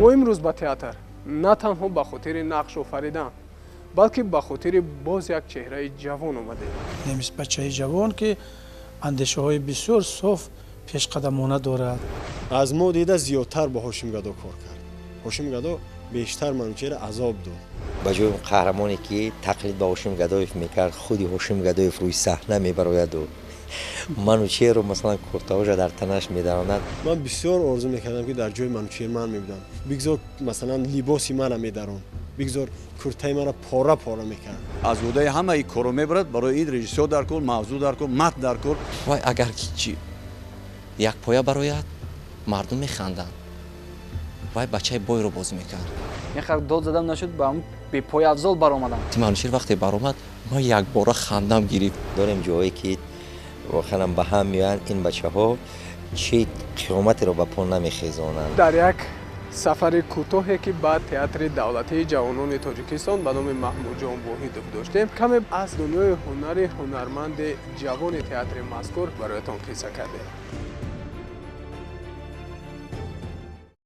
Мо имрӯз ба театр на танҳо ба хотири нақш офаридан, балки ба хотири боз як чеҳраи ҷавон омадем. Немис бачаи ҷавон, ки андешаҳои бисёр соф, пешқадамона дорад. Аз мо дида зиёдтар бо Ҳошим Гадо кор кард. Ҳошим Гадо бештар Манучеҳра азоб дод. Ба ҷои қаҳрамоне, ки тақлид ба Ҳошим Гадоев мекард, худи Ҳошим Гадоев рӯи саҳна мебарояду Манучеҳру, масалан, куртаҳоша дар танаш медаронад. Ман бисёр орзу мекардам, ки дар ҷои Манучеҳр ман мебудам. Бигзор, масалан, либоси мана медарон, бигзор куртаи мана пора пора мекард. Аз ӯҳдаи ҳамаи корро мебарад. Барои ин режиссёр дар кор, мавзӯъ дар кор, матн дар кор. Вай агар ки чи як поя барояд, мардум механданд. Вай бачаи бойро бозӣ мекард. Ин дод задам, нашуд, ба ҳам бепояфзол баромадам. Манучеҳр вақте баромад, ман якбора хандам гирифт. Дорем ҷоҳое, ки воқеан ба ҳам меоянд ин бачаҳо, чӣ қиёматеро ба по намехезонанд. Дар як сафари кӯтоҳе, ки ба Театри давлатии ҷавонони Тоҷикистон ба номи Маҳмудҷон Воҳидов доштем, каме аз дунёи ҳунари ҳунарманди ҷавони театри мазкур бароятон қисса кардем.